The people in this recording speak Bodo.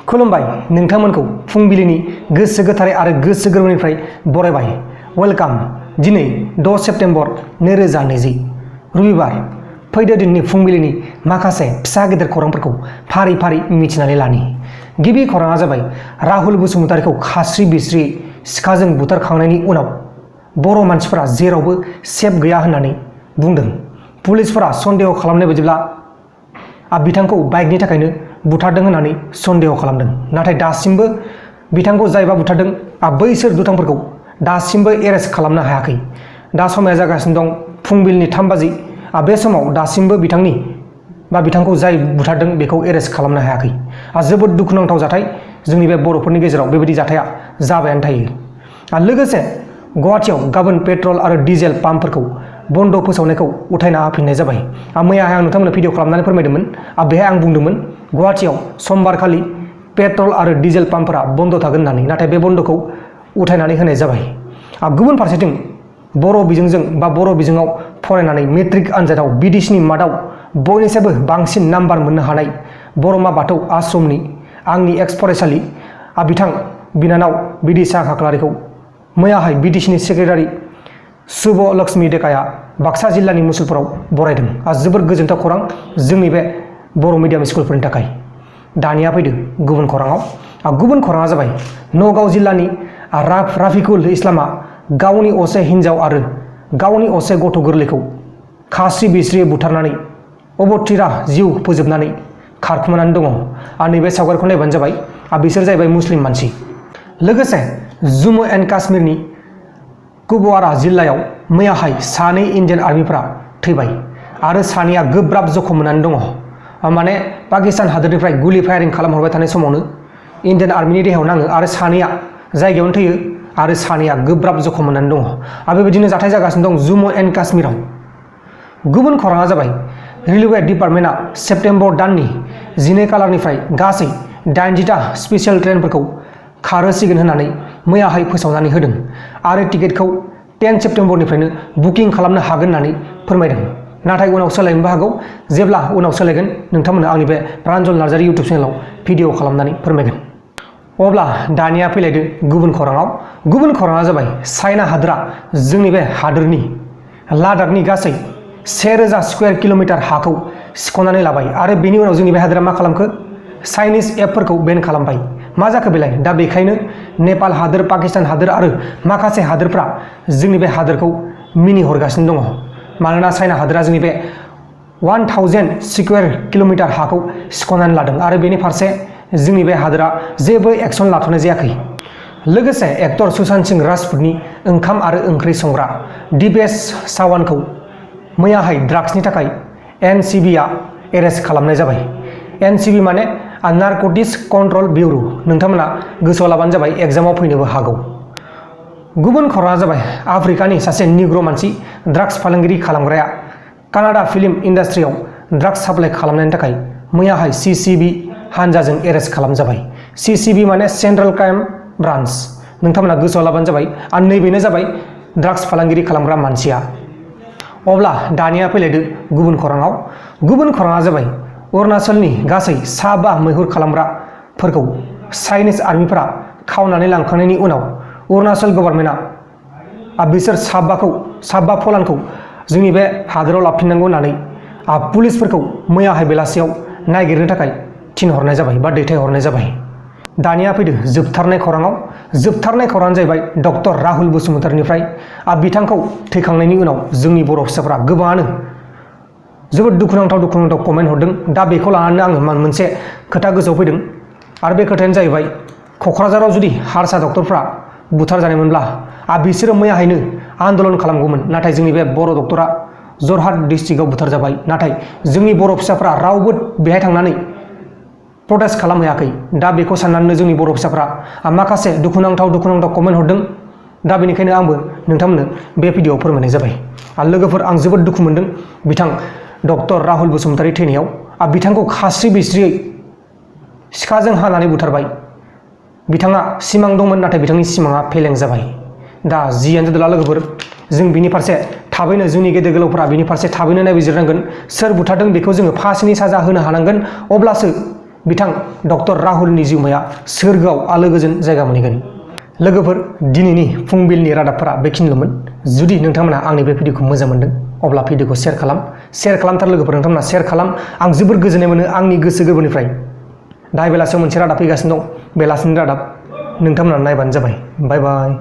खुलुमबाय नोंथांमोनखौ फुंबिलिनि गोसो गोथारै आरो गोसो गोरबोनिफ्राय बरायबाय। वेलकाम। दिनै 6 सेप्तेम्बर 2020 रबिबार। फैदो दिननि फुंबिलिनि माखासे फिसा गेदेर खौरांफोरखौ फारि फारि मिथिनानै लानि। गिबि खौराङा जाबाय राहुल बसुमतारीखौ खास्रि बिस्रि सिखाजों बुथारखांनायनि उनाव बर' मानसिफोरा जेरावबो सेफ गैया होननानै बुंदों। पुलिसफोरा सन्देह खालामनाय बायदिब्ला बिथांखौ बाइकनि थाखायनो बुथारदों होननानै सन्देह खालामदों। नाथाय दासिमबो बिथांखौ जायबा बुथारदों बैसोर दुथांफोरखौ दासिमबो एरेस्ट खालामनो हायाखै। दा समाया जागासिनो दं फुंबिलिनि 3 बाजि। बे समाव दासिमबो बिथांखौ जाय बुथारदों बेखौ एरेस्ट खालामनो हायाखै। जोबोद दुखुनांथाव जाथाय। जोंनि बे बर'फोरनि गेजेराव बेबायदि जाथाया जाबायानो थायो। लोगोसे गुवाहाटियाव गाबोन पेट्रल आरो डिजेल पाम्पफोरखौ बन्द फोसावनायखौ उथायना होफिननाय जाबाय। मैयाहाय आं नोंथांमोननो भिडिअ खालामनानै फोरमायदोंमोन। बेहाय आं बुंदोंमोन गुवाहाटियाव समबारखालि पेट्रल आरो डिजेल पाम्पफोरा बन्द थागोन होननानै। नाथाय बे बन्दखौ उथायनानै होनाय जाबाय। गुबुन फारसेथिं बर' बिजोंजों बर' बिजोङाव फरायनानै मेट्रिक आनजादाव बिदिसिनि मादाव बयनिसायबो बांसिन नाम्बार मोननो हानाय बर'मा बाथौ आश्रमनि आंनि एक्स फरायसालि बिथां बिनानाव बिदिसा खाख्लारिखौ मैयाहाय बिटिसिनि सेक्रेटारि शुभ लक्ष्मी डेकाया बाक्सा जिल्लानि मुसलपुराव बरायदों। जोबोर गोजोनथाव खौरां जोंनि बे बर' मिडियाम स्कुलफोरनि थाखाय। दानिया फैदो गुबुन खौराङाव। गुबुन खौराङा जाबाय नगाव जिल्लानि राफिकुल इस्लामा गावनि असे हिन्जाव आरो गावनि असे गथ' गोरलैखौ खास्रि बिस्रि बुथारनानै अबथिरा जिउ फोजोबनानै खारखुमानानै दङ। नैबे सावगारिखौ नायबानो जाबाय बिसोर जाहैबाय मुस्लिम मानसि। लोगोसे जम्मु एन्ड काश्मीरनि कुपवारा जिल्लायाव मैयाहाय 2 इन्डियान आर्मिफोरा थैबाय आरो 2आ गोब्राब जखम मोननानै दङ। माने पाकिस्तान हादोरनिफ्राय गुलि फायारिं खालामहरबाय थानाय समावनो इन्डियान आर्मिनि देहायाव नाङो आरो 2आ जायगायावनो थैयो आरो 2आ गोब्राब जखम मोननानै दङ। बेबायदिनो जाथाय जागासिनो दं जम्मु एन्ड काश्मीराव। गुबुन खौराङा जाबाय रेलवे डिपार्टमेन्टआ सेप्तेम्बर दाननि 12 खालारनिफ्राय गासै 80टा स्पेसियेल ट्रेनफोरखौ खारहोसिगोन होननानै मैयाहाय फोसावनानै होदों आरो टिकेटखौ 10 सेप्तेम्बरनिफ्रायनो बुकिं खालामनो हागोन होननानै फोरमायदों। नाथाय उनाव सोलायनोबो हागौ। जेब्ला उनाव सोलायगोन नोंथांमोननो आंनि बे प्रान्जल नार्जारी इउटुब चेनेलाव भिडिअ खालामनानै फोरमायगोन। अब्ला दानिया फैलायदो गुबुन खौराङाव। गुबुन खौराङा जाबाय चाइना हादोरा जोंनि बे हादोरनि लादाखनि गासै 1000 स्कुवेर किल'मिटार हाखौ सिख'नानै लाबाय आरो बेनि उनाव जोंनि बे हादोरा मा खालामखो चाइनिज एपफोरखौ बेन खालामबाय। मा जाखो बेलाय? दा बेखायनो नेपाल हादोर, पाकिस्तान हादोर आरो माखासे हादोरफ्रा जोंनि बे हादोरखौ मिनिहरगासिनो दङ। मानोना चाइना हादोरा जोंनि बे 1000 स्कुवेर किल'मिटार हाखौ सिख'नानै लादों आरो बेनि फारसे जोंनि बे हादोरा जेबो एक्सन लाथ'नाय जायाखै। लोगोसे एक्टर सुशांत सिंह राजपुतनि ओंखाम आरो ओंख्रि संग्रा दिपेश चव्हाणखौ मैयाहाय ड्राग्सनि थाखाय NCBआ एरेस्ट खालामनाय जाबाय। NCB माने नारकटिक्स कन्ट्रल ब्युर'। नोंथांमोना गोसोआव लाबानो जाबाय, एग्जामाव फैनोबो हागौ। गुबुन खौराङा जाबाय आफ्रिकानि सासे निग्र' मानसि ड्राग्स फालांगिरि खालामग्राया कानाडा फिल्म इन्डास्ट्रियाव ड्राग्स साप्लाइ खालामनायनि थाखाय मैयाहाय CCB हानजाजों एरेस्ट खालामजाबाय। CCB माने सेन्ट्रेल क्राइम ब्रान्च। नोंथांमोना गोसोआव लाबानो जाबाय। नैबेनो जाबाय ड्राग्स फालांगिरि खालामग्रा मानसिया। अब्ला दानिया फैलायदो गुबुन खौराङाव। गुबुन खौराङा जाबाय अरुणाचलनि गासै 5 मैहुर खालामग्राफोरखौ चाइनिज आर्मिफोरा खावनानै लांखांनायनि उनाव अरुणाचल गभर्नमेन्टआ बिसोर 5 फलानखौ जोंनि बे हादोराव लाबोफिननांगौ होननानै पुलिसफोरखौ मैयाहाय बेलासियाव नागिरनो थाखाय थिनहरनाय जाबाय दैथायहरनाय जाबाय। दानिया फैदो जोबथारनाय खौराङाव। जोबथारनाय खौराङानो जाहैबाय डक्टर राहुल बसुमतारीनिफ्राय। बिथांखौ थैखांनायनि उनाव जोंनि बर' फिसाफोरा गोबाङानो जोबोद दुखुनांथाव कमेन्ट हरदों। दा बेखौ लानानै आङो मोनसे खोथा गोसोआव फैदों आरो बे खोथायानो जाहैबाय क'क्राझाराव जुदि हारसा डक्टरफ्रा बुथारजानायमोनब्ला बिसोरो मैयाहायनो आन्दलन खालामगौमोन। नाथाय जोंनि बे बर' डक्टरा जरहाट डिस्ट्रिक्टआव बुथारजाबाय। नाथाय जोंनि बर' फिसाफ्रा रावबो बेहाय थांनानै प्रटेस्ट खालामहैयाखै। दा बेखौ साननानै जोंनि बर' फिसाफ्रा माखासे दुखुनांथाव कमेन्ट हरदों। दा बेनिखायनो आंबो नोंथांमोननो बे भिडिअआव फोरमायनाय जाबाय। लोगोफोर, आं जोबोद दुखु मोनदों बिथां डक्टर राहुल बसुमतारी थैनायाव। बिथांखौ खास्रि बिस्रियै सिखाजों हानानै बुथारबाय। बिथाङा सिमां दंमोन, नाथाय बिथांनि सिमाङा फेलें जाबाय। दा जियानो जादोला लोगोफोर, जों बिनि फारसे थाबैनो जोंनि गेदेर गोलावफोरा बिनि फारसे थाबैनो नायबिजिरनांगोन। सोर बुथारदों बेखौ जोङो फासिनि साजा होनो हानांगोन। अब्लासो बिथां डक्टर राहुलनि जिउमाया सोरगोआव आलो गोजोन जायगा मोनहैगोन। लोगोफोर, दिनैनि फुंबिलिनि रादाबफोरा बेखिनिल'मोन। जुदि नोंथांमोना आंनि बे भिडिअखौ मोजां मोनदों अब्ला भिडिअखौ शेयार खालामथार लोगोफोर, नोंथांमोना शेयार खालाम। आं जोबोर गोजोननाय मोनो आंनि गोसो गोरबोनिफ्राय। दा बेलासियाव मोनसे रादाब फैगासिनो दं, बेलासिनि रादाब, नोंथांमोना नायबानो जाबाय। बाय बाय।